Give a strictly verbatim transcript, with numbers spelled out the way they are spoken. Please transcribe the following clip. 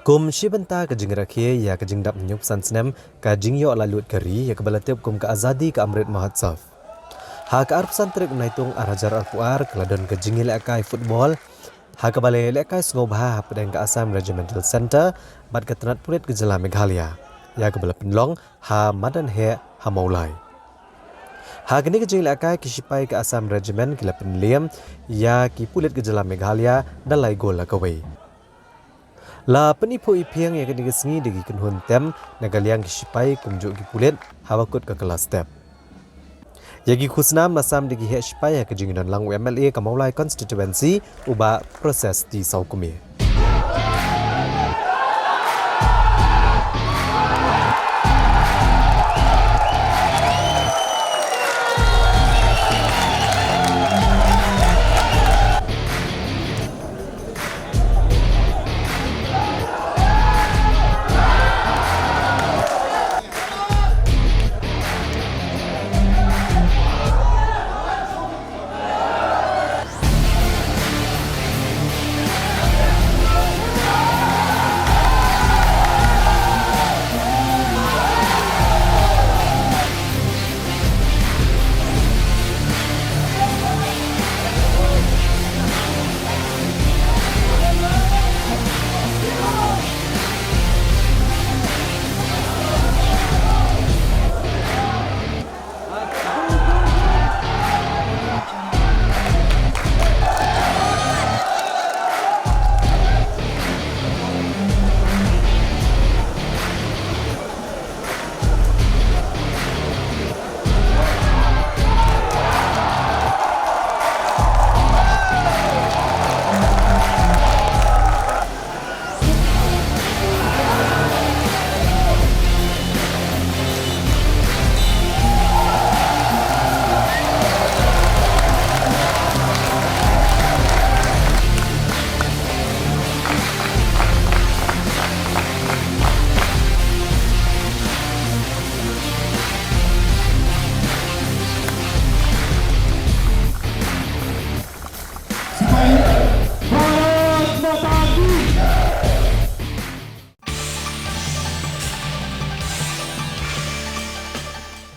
Kum shi bynta ka jingrakhe ïa ka jingdap hynñiewphew san snem ka jingïoh laitluid ka ri, ïa kaba la tip kum ka Azadi Ka Amrit Mahotsav, ha ka arphew san tarik u Naitung ar hajar arphew ar ka la don ka jingïalehkai football ha kaba la ïalehkai sngewbha hapdeng ka Assam Regimental Centre bad ka tnat pulit ka jylla Meghalaya, ïa kaba la pynlong ha Madan Heh ha Mawlai. Ha kane ka jingïalehkai, ki shipai ka Assam Regiment ki la pynliem ïa ki pulit ka jylla Meghalaya da lai gol la kawei. La pyniphuh iphieng ïa kane ka sngi da ki kynhun tem na ka liang ki shipai kumjuh ki pulit haba kut ka kylla step. Ïa ki khusnam la sam da ki heh shipai ha ka jingdon lang u MLA ka Mawlai Constituency, u Bah Proses T Sawkmie.